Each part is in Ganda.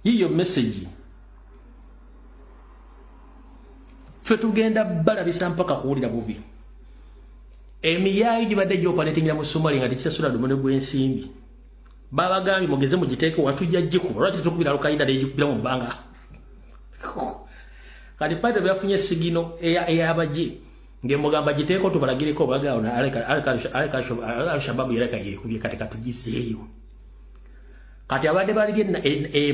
Yiyo message. Ffe tugenda balabisa mpaka kuwulira bubi. Emiyaayo gibadde gyopaletingira mu Somalia nga tekisasula lumone gw'ensimbi. Babagambye mugeze mugiteeke watujja gikuba. Lwaki tetukubira Al-Qaeda negikubira mu bbanga? Kati Padre bwe yafunye sigino ey'abagye ng'emugamba giteeko tubalagireko bagao Al-Shabaab yereka yekubye kati katugizeeyo. Kati abadde bali e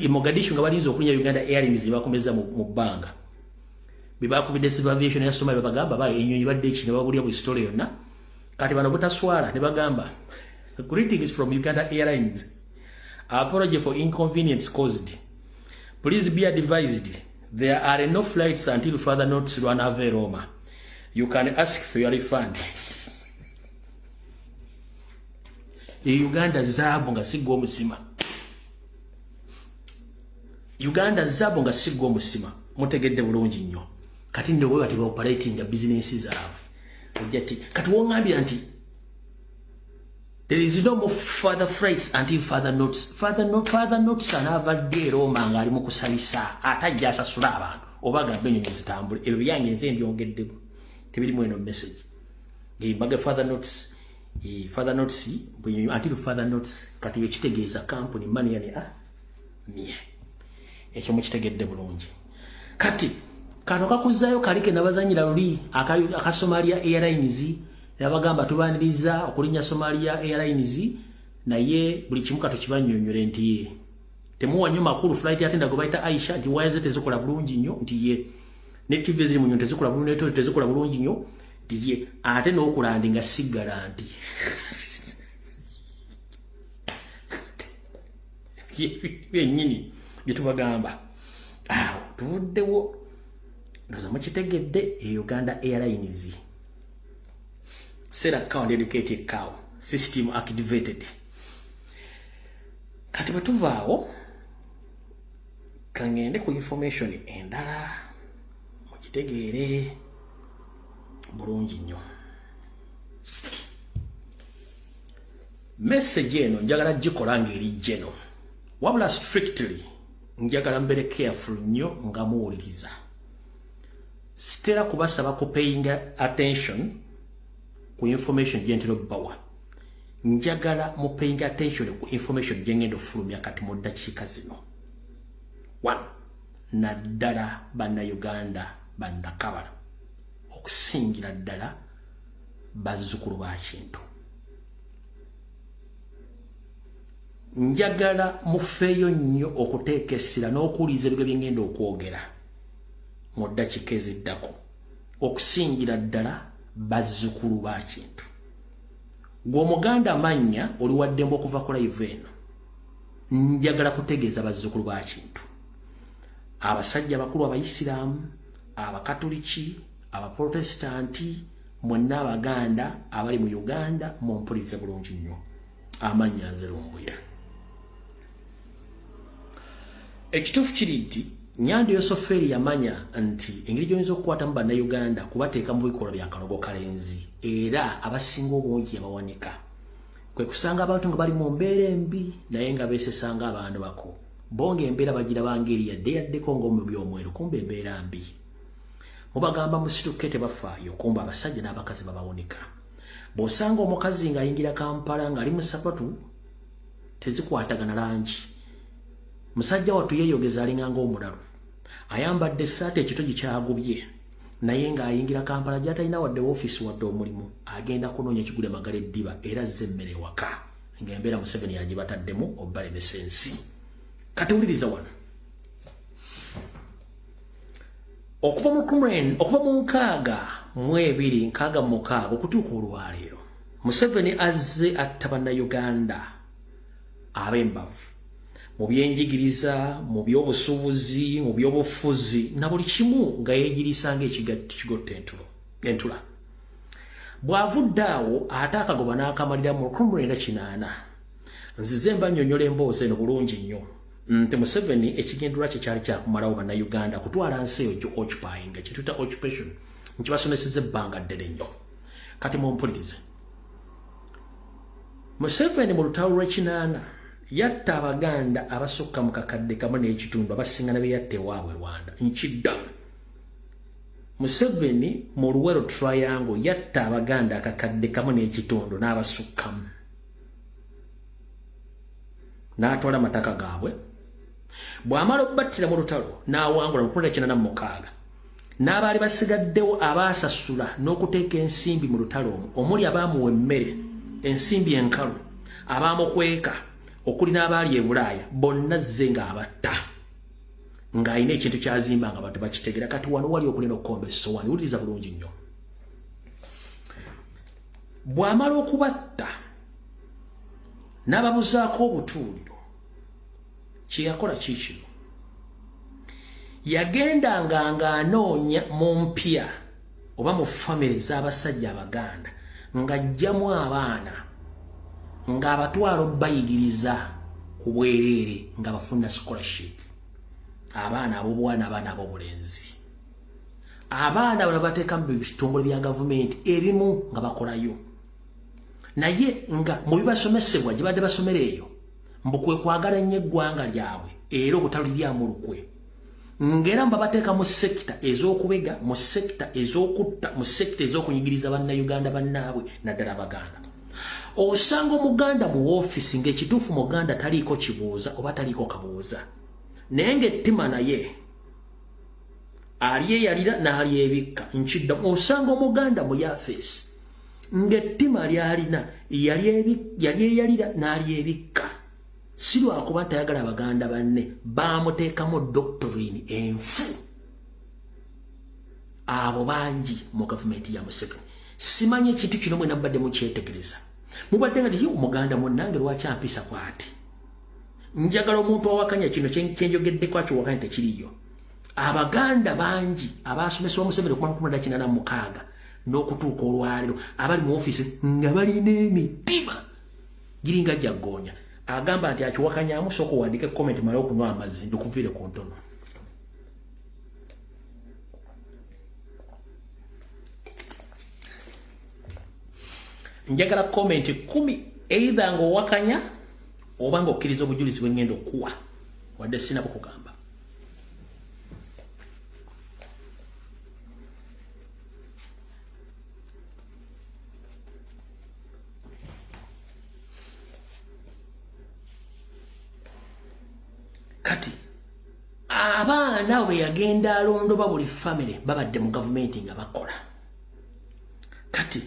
Mogadishu nga balinze okulinya Uganda Airlines bakomeza mu bbanga. Bebakubidde civil aviation ya Somalia babagamba ba ennyonyi badde eki ne babulya buli story yonna. Kati bano butaswala ne bagamba greetings from Uganda Airlines. Apology for inconvenience caused. Please be advised there are no flights until further notice lwanaava Roma. You can ask for your refund. E Uganda zaabu nga sigwa omusima. Uganda zaabu nga sigwa omusima. Mutegedde bulungi nnyo. Kati nno bwe bati baoperatinga bizinensi zaabwe. Ojja ti kati wongambira nti there is no more further flights until further notice. Further, no, further notice anaava ddi e Roma ng'ali mu kusalisa ate ajja asasula abantu oba agambe ennyonyi zitambule. Ebyo byange nze mbyongeddemu. Tebirimu eno message. Mbaga further notice. Further notice until further notice kati ekitegeeza company money yani mie. Ekyo mukitegedde bulungi. Kati kano kakuzzayo kali ke nabazanyira luli aka Somalia Airlines nabagamba tubaniriza okulinnya Somalia Airlines naye buli kimu kato kibannyonnyole nti ye temuwa nnyo makulu flight attendant gwe bayita Aisha nti waya ze tezikola bulungi nnyo nti ye ne TV ziri mu nnyonyi tezikola bulungi ne tezikola bulungi nnyo nti ye ate n'okulandinga siggala nti byennyini bye tubagamba. Awo tuvuddewo ndoza mukitegedde e Uganda Airlines sell cow and educate cow system activated. Kati bwe tuvaawo kangende ku information endala mukitegeere bulungi nnyo. Message eno njagala gikola ng'eri geno, wabula strictly njagala mbeere careful nnyo nga muwuliriza. Sitera kubasaba ku paying attention ku information gye ntera obbawa. Njagala mu paying attention ku information gye ngenda ofulumya kati mu ddakiika zino. One, naddala Bannayuganda bannakabala okusingira ddala bazzukulu ba Kintu. Njagala mufeeyo nnyo okuteeka essira n'okuwuliriza ebigo bye ngenda okwogera mu ddakiika eziddako okusingira ddala bazzukulu ba Kintu. Gwe Omuganda mannya oli waddembe okuva ku live eno. Njagala kutegeeza bazzukulu ba Kintu, abasajja abakulu, Abayisiraamu, Abakatuliki, Abaprotestanti, mwenna Abaganda abali mu Uganda mumpulirize bulungi nnyo. Amannya nze Lumbuye. Ekituufu kiri nti Nyando Yosoferi yamanya nti engeri gy'oyinza okukwatamu Bannayuganda kubateeka mu bikolwa bya kalogo kalenzi, era abasinga obungi yabawanika. Kwe kusanga abantu nga bali mu mbeera embi naye nga beesesanga abantu bako. Bo ng'embeera bagiraba ng'eri yadde yaddeko ng'omubi omweru, kumbe embeera mbi. Mubagamba musituke tebafaayo, kumbe abasajja n'abakazi babawonika. Bw'osanga omukazi ng'ayingira Kampala ng'ali mu sapatu tezikwatagana langi. Musajja wattu yeeyogeza alinga ng'omulalu. Ayambadde essaati ekitogi kyagubye naye ng'ayingira Kampala gy'atalina wadde woofiisi wadde omulimu, agenda kunoonya kigule magala eddiba era azze emmere ewaka ng'embeera Museveni yagibataddemu obbalemesa ensi. Kati wuliriza wano. Okuva mu 62 66 okutuuka olwaleero Museveni azze atta Bannayuganda ab'embavu mu byenjigiriza, mu byobusuubuzi, mu byobufuzi na buli kimu nga yeegiriisa ng'ekigotta entula. Bw'avudde awo ate akagoba n'akamalira mu 1980. Nzize mba nnyonnyola emboozi eno bulungi nnyo nti Museveni ekigendererwa kye kyali kyakumalawo Bannayuganda, kutwala nsi eyo gyo occupying, kye tuyita occupation, nkibasomeseza ebbanga ddene nnyo. Kati mumpulirize. Museveni mu lutalo lw'ekinaana Yatta Abaganda abasukka mu 1,500, abasinga ne beyatta ewaabwe Rwanda. Nkiddamu, Museveni mu Luwero Triangle yatta Abaganda 1,500 n'abasukkamu, n'atwala amataka gaabwe. Bw'amala okubattira mu lutalo n'awangula mu 1986, n'abaali basigaddewo abaasasula n'okuteeka ensimbi mu lutalo omwo, omuli abaamuwa emmere, ensimbi enkalu, abaamukweka, okuli n'abaali e Bulaaya, bonna zze ng'abatta, ng'alina ekintu kyazimba nga abantu bakitegera. Kati wano wali okulina okukomba essowaani, wuliriza bulungi nnyo. Bw'amala okubatta n'ababuzaako obutuuliro, kyeyakola kiikino: yagendanga ng'anoonya mu mpya oba mu famire z'abasajja Abaganda, ng'ajjamu abaana, ng'abatwala obbayigiriza ku bwereere, nga bafuna scholarship, abaana ab'obuwana, abaana ab'obulenzi. Abaana bano bateeka mu bitongole bya gavumenti ebimu nga bakolayo, naye nga mu bibasomesebwa gye badde basomera eyo, mbu kwe kwagala nnyo eggwanga lyabwe era obutaliryamu lukwe, ng'era mbabateeka mu sector ez'okubega, mu sector ez'okutta, mu sector ez'okunyigiriza Bannayuganda bannaabwe, naddala Abaganda. Osanga Omuganda mu woofiisi, ng'ekituufu Muganda, taliiko kibuuza oba taliiko kabuuza, naye ng'ettima naye alyeyalira n'alyebikka. Nkidda, osanga Omuganda mu yafeesi ng'ettima lyalina yalyeyalira n'alyebikka, si lwakuba ntayagala Abaganda banne, bamuteekamu doctrine enfu. Abo bangi mu gavumenti ya Museveni. Simanyi ekintu kino mwena mubadde mukyetegereza, mubadde nga ti Omuganda munnange lwaki ampisa bw'ati? Njagala omuntu awakanya kino kyenjogeddeko, akiwakanya, tekiriyo. Abaganda bangi abasomesebwa Museveni okuva 1986 n'okutuuka olwaleero abali mu ofiisi nga balina emitima giringa jagoonya. Agamba nti akiwakanyamu, sooka owandiike comment, male okunywa amazzi, ndikuviire ku ntono. Njagala comment 10, either ng'owakanya oba ng'okkiriza obujulizi bw'engenda okuwa, wadde sinaba kugamba. Kati abaana bwe yagenda alondoba buli famire, babadde mu gavumenti nga bakola. Kati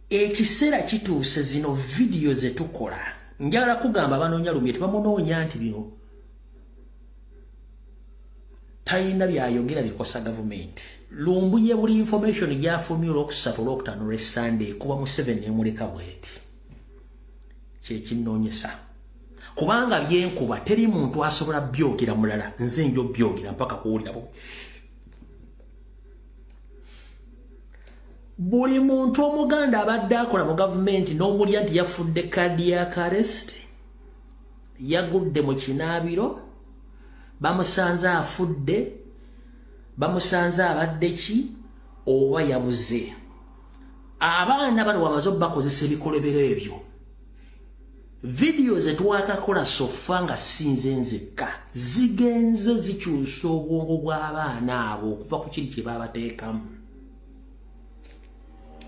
ekiseera kituuse, zino vidiyo ze tukola, njagala kugamba banoonya Lumbuye, tebamunoonya nti bino talina byayogera bikosa gavumenti. Lumbuye buli information gyafulumye Olwokusatu, Olwokutaano, olwesande, ekuba Museveni nemuleka bweti. Kyekinoonyesa, kubanga byenkuba teri muntu asobola byogera mulala, nze njo byogera mpaka kuwulira bubi. Buli muntu Omuganda abadde akola mu gavumenti n'omulya nti yafudde cardiac arrest, yagudde mu kinaabiro, bamusanze afudde, bamusanze abadde ki, oba yabuze, abaana bano wamaze obakozesa ebikolobero ebyo. Vidiyo zetwakakola so far, nga sinze nzekka, zigenze zikyusa obwongo bw'abaana abo okuva ku kiri kye babateekamu.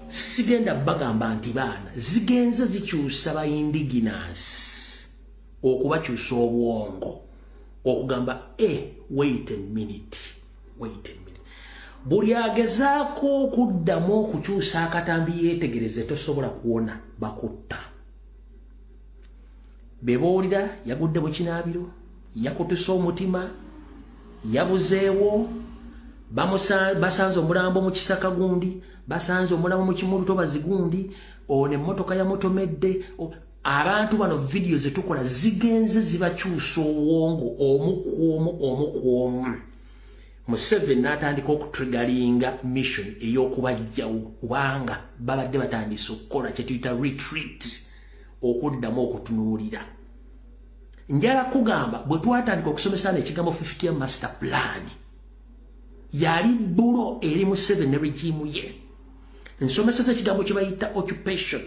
Sigenda bagamba nti baana, zigenze zikyusa ba indigenous, okubakyusa obwongo, okugamba, "E, wait a minute, wait a minute." Buli agezaako okuddamu okukyusa akatambi yeetegereze, tosobola kuwona, bakutta. Beboolira yagudde mu kinaabiro, yakutuse omutima, yabuzeewo, basanze omulambo mu kisaka gundi, basanze omulambo mu kimulutobazi gundi, ono emmotoka yamutomedde. Abantu bano vidiyo zetukola zigenze zibakyusa obwongo omu ku omu, omu ku omu. Museveni n'atandika okutriggeringa mission ey'okubajjawo, kubanga babadde batandise okukola kyetuyita retreat, okuddamu okutunuulira. Njala kugamba, bwe twatandika okusomesa ekigambo 50 master plan, yali bulo eri Museveni ne regime ye. Nsomeseza ekigambo kye bayita occupation.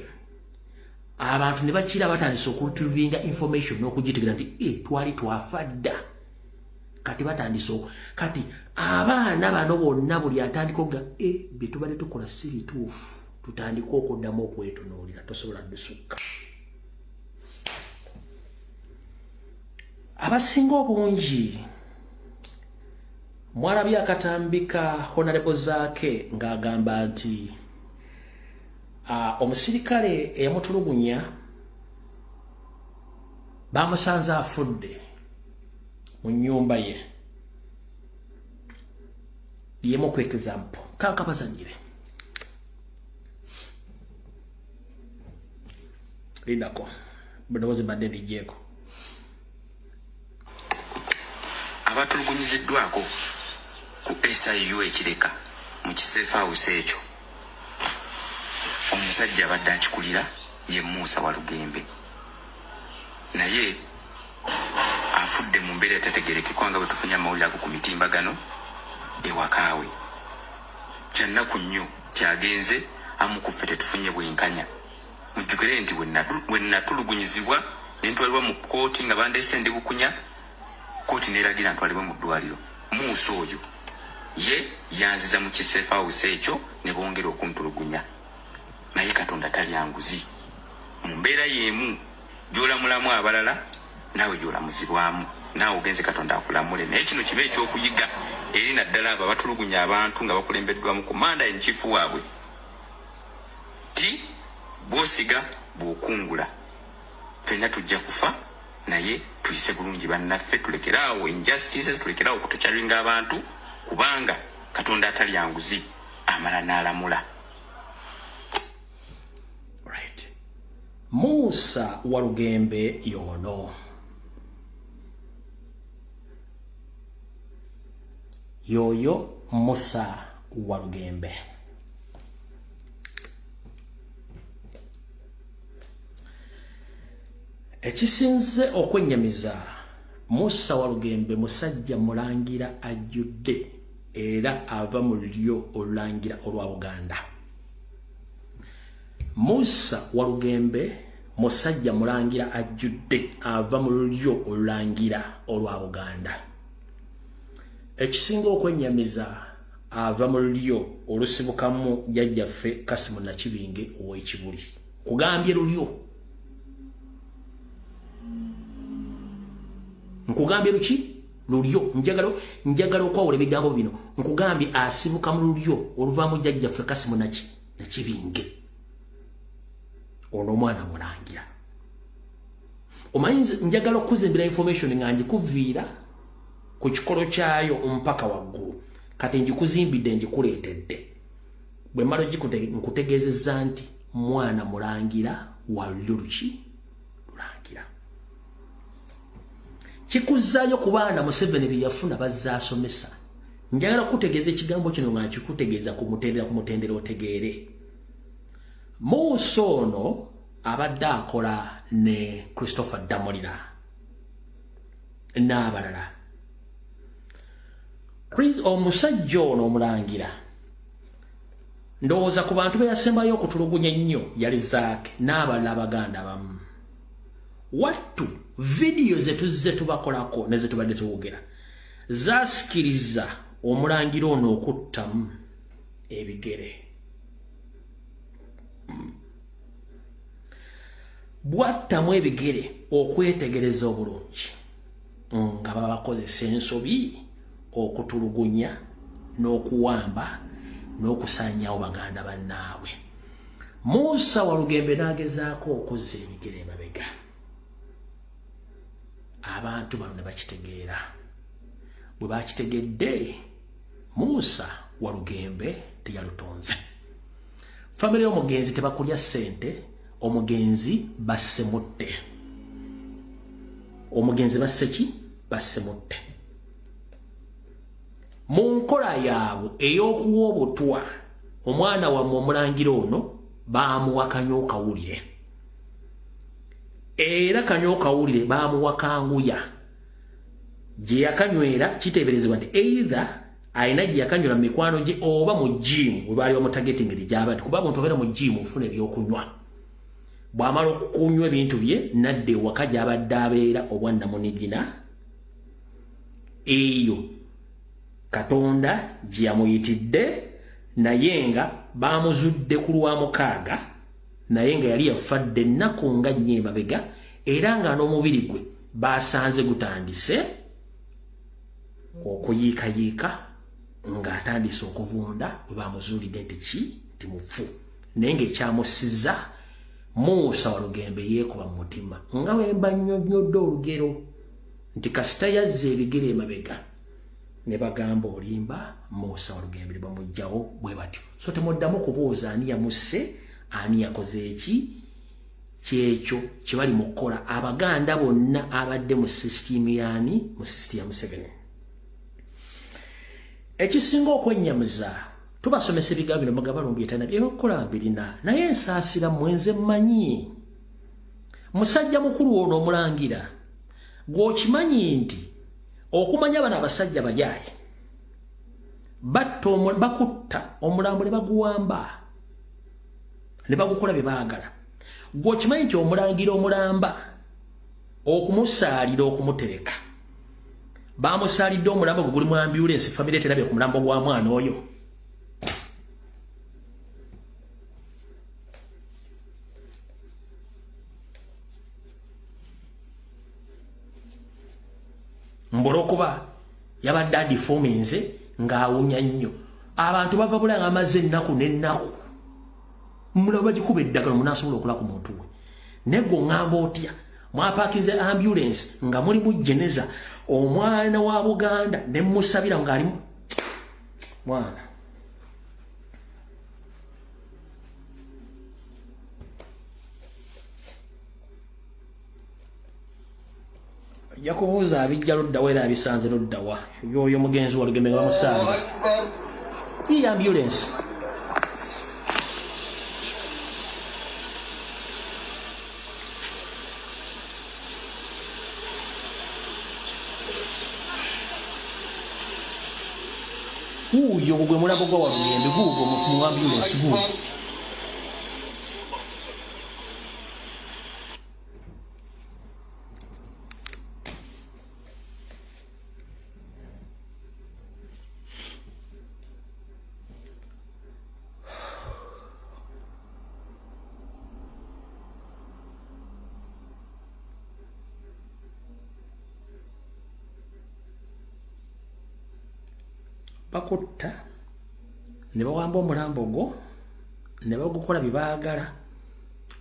Abantu ne bakira batandise okutuvinga information n'okugitegera nti twali twafa dda. Kati batandise, kati abaana bano bonna buli atandika oga bye tubadde tukola si bituufu, tutandike okuddamu okwetunuulira, tosobola ddusukka. Abasinga obungi mwalabye akatambi ka Honorable Zaake ng'agamba nti omusirikale eyamutulugunya bamusanze afudde mu nnyumba ye. Yemu ku example kankabazanyire lindako budowoozi badde ndigyeko. Abatulugunyiziddwako ku SIU ekireka mu kisefa house ekyo, omusajja abadde akikulira ye Musa Walugembe, naye afudde mu mbeera etategeerekekwa nga bwe tufunye amawulire ago ku mitimbagano ewakaawe. Kyannaku nnyo kyagenze amu ku ffe tetufunye bwenkanya. Mujjukire nti bwe natulugunyizibwa ne ntwalibwa mu kkooti nga bandeese ndi bukunya, kkooti n'eragira ntwalibwe mu ddwaliro. Musa oyo ye yanziza mu kisefa house ekyo ne bongera okuntulugunya. Naye Katonda talya nguzi. Mu mbeera y'emu gy'olamulamu abalala naawe gy'olamuzibwamu, naawe ogenze Katonda akulamule. Naye kino kibe ekyokuyiga eri naddala abo abatulugunya abantu nga bakulembeddwamu commander in chief waabwe, ti bw'osiga bw'okungula. Ffenna tujja kufa, naye tuyise bulungi bannaffe, tulekeraawo injustices, tulekeraawo okutukyalinga abantu, kubanga Katonda atalya nguzi amala n'alamula. Right. Musa Walugembe yono yoyo Musa Walugembe ekisinze okwennyamiza, Musa Walugembe musajja mulangira ajjudde era ava mu lulyo olulangira olwa Buganda. Musa Walugembe musajja mulangira ajjudde ava mu lulyo olulangira olwa Buganda. Ekisinga okwennyamiza, ava mu lulyo olusibukamu jjajjaffe Kasimu Nakibinge ow'Ekibuli. Kugambye lulyo, nkugambye luki lulyo. Njagala okwawula ebigambo bino. Nkugambye asibuka mu lulyo oluvaamu jjajjaffe Kasimu Nakibinge. Ono omwana mulangira. Omanyi njagala okuzimbira information nga ngikuviira ku kikolo kyayo mpaka waggulu. Kati ngikuzimbidde, ngikuleetedde. Bwe mmala nkutegeezezza nti mwana mulangira wa lulyo luki lulangira. Kikuzzaayo ku baana Museveni bye yafuna bazzaasomesa. Njagala kukutegeeza ekigambo kino nga nkikutegeeza ku mutendera otegeere. Musa ono abadde akola ne Christopher Damulira n'abalala. Omusajja ono omulangira, ndowooza ku bantu be yasembayo okutulugunya ennyo yali Zaake n'abalala abaganda abamu. Wattu vidiyo ze tuzze tubakolako ne ze tubadde tuwogera zaasikiriza omulangira ono okuttamu ebigere. Bwattamu ebigere okwetegereza obulungi nga babakozesa ensobi okutulugunya n'okuwamba n'okusaanyaawo baganda bannaabwe. Musa Walugembe n'agezaako okuzza ebigere emabega, abantu bano ne bakitegeera. Bwe bakitegedde, Musa Walugembe teyalutonze. Famire y'omugenzi tebakulya ssente, omugenzi bassemutte. Omugenzi basse ki? Bassemutte. Mu nkola yaabwe ey'okuwa obutwa, omwana wammwe omulangira ono baamuwa kanyokawulire. Era kanyokawulire baamuwa kanguya. Gye yakanywera kiteeberezebwa nti either alina gye yakanywera mu mikwano gye oba mu gym we baali bamutagetingeri gy'abadde, kuba abantu obeera mu gym ofuna ebyokunywa. Bw'amala okukunywa ebintu bye nadda ewaka gy'abadde abeera obwannamunigina eyo Katonda gye yamuyitidde, naye nga baamuzudde ku Lwamukaaga, naye nga yali yafa dda ennaku nga nnya emabega, era nga n'omubiri gwe baasanze gutandise okuyiikayiika ng'atandise okuvunda bwe bamuzuulidde nti ki nti mufu. Naye ng'ekyamussizza Musa Walugembe yeekuba mu mutima nga bwe mba nnyonnyodde olugero nti kasita yazza ebigere emabega ne bagamba olimba Musa Walugembe ne bamuggyawo bwe batyo. So temuddamu kubuuza ani yamusse, ani yakoze eki, kyekyo kye bali mu kukola Abaganda bonna abadde mu sisitiimu yaani mu sisitiimu ya Museveni. Ekisinga okwennyamiza tubasomesa ebigambo bino mugabalumbi etana byebakukola mbirina, naye nsaasira mmwe, nze mmanyi musajja mukulu ono omulangira gw'okimanyi nti okumanya bano abasajja bayaaye bakutta omulambo ne baguwamba ne bagukola bye baagala. Gw'okimanyi nti omulangira omulamba okumusaalira okumutereka bamusaalidde omulambo gwe guli mu ambulensi, famire terabye ku mulambo gwa mwana oyo. Mbul'okuba yabadde adifominze ng'awunya nnyo, abantu bava bulanga amaze ennaku n'ennaku mulaba bagikuba eddagala omunaasobola okula ku muntu we. Naye gwe oŋŋamba otya mwapakinze ambulance nga mulimu jeneza omwana wa Buganda ne musabira ng'alimu mwana. Ojja kubuuza abijja luddawa era abisanze luddawa yoyo mugenzi Walugembe nga bamusaalira iyi ambulance. Wuuyo ogwo gwe mulambo gwa Walugembe, guugwo mu ambulance guugwo. Bakutta ne bawamba omulambo gwo ne bagukola bye baagala,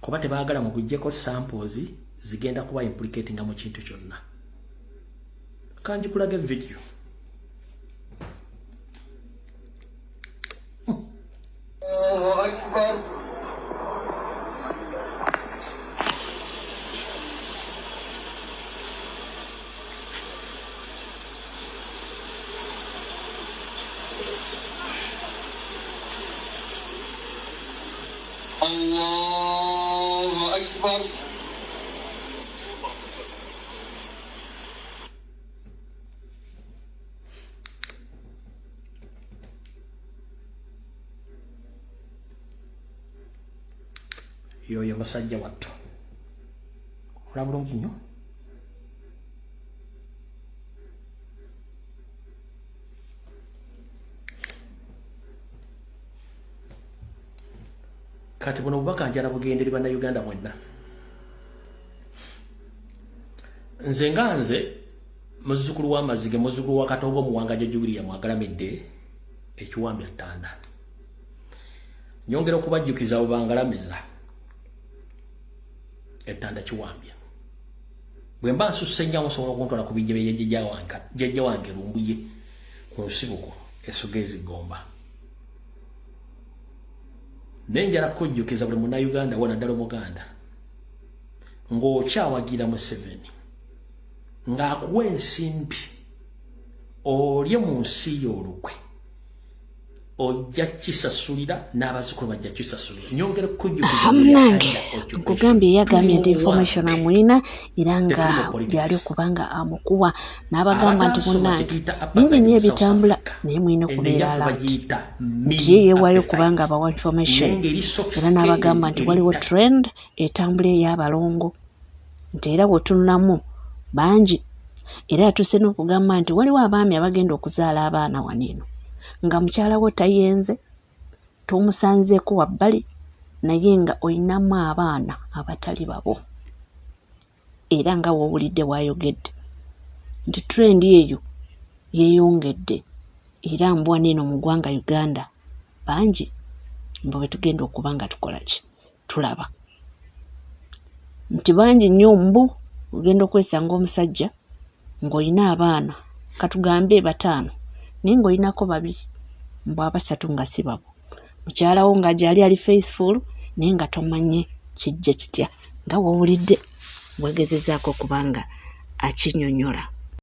kuba tebaagala muguggyeko samples zigenda kuba implicatinga mu kintu kyonna. Kanjikulaga video. Allahu Akbar. Allahu Akbar. Yoyo musajja wattu olaba bulungi nnyo. Kati buno obubaka njala bugendere Bannayuganda mwenna. Nze nga nze muzzukulu w'amazige, muzzukulu wa Katongo Muwanga Jjajja William agalamidde ekiwambya ttanda, nyongera okubajjukiza abo bangalamiza ettanda kiwambya. Bwe mba nsusse nnyo musobola okuntwala ku bijja bya jjajja wange Lumbuye ku nsibuko esuga ezigomba. Naye njala kujjukiza buli Munnayuganda wona ddala Omuganda ng'okyawagira Museveni ng'akuwa ensimbi olye mu nsi y'olukwe. Ojja kisasulira n'abazzukulu bajja kisasulira. Nyongera okukujjukiza, Munange, nkugambye, yagambye nti information amulina era nga byali okuba nga amukuwa, n'abagamba nti munnange, bingi nnyo ebitambula, naye mulina okubeera alert, nti ye yeewaayo okubanga abawa information, era n'abagamba nti waliwo trend etambula ey'abalongo, nti era bw'otunulamu bangi, era yatuuse n'okugamba nti waliwo abaami abagenda okuzaala abaana wano eno nga mukyala wo tayenze, tomusanzeeko wabbali, naye nga olinamu abaana abatali babo. Era nga w'owulidde bw'ayogedde nti trend eyo yeeyongedde, era mbwa neeno mu ggwanga Uganda bangi mbu bwe tugenda okuba nga tukola ki, tulaba nti bangi nnyo mbu ogenda okwesanga omusajja ng'olina abaana katugambe bataano, naye ng'olinako babiri mbu abasatu nga si babo, mukyala wo nga gyali ali faithful, naye nga tomanye kijja kitya. Nga w'owulidde bwagezezaako okuba nga akinnyonnyola.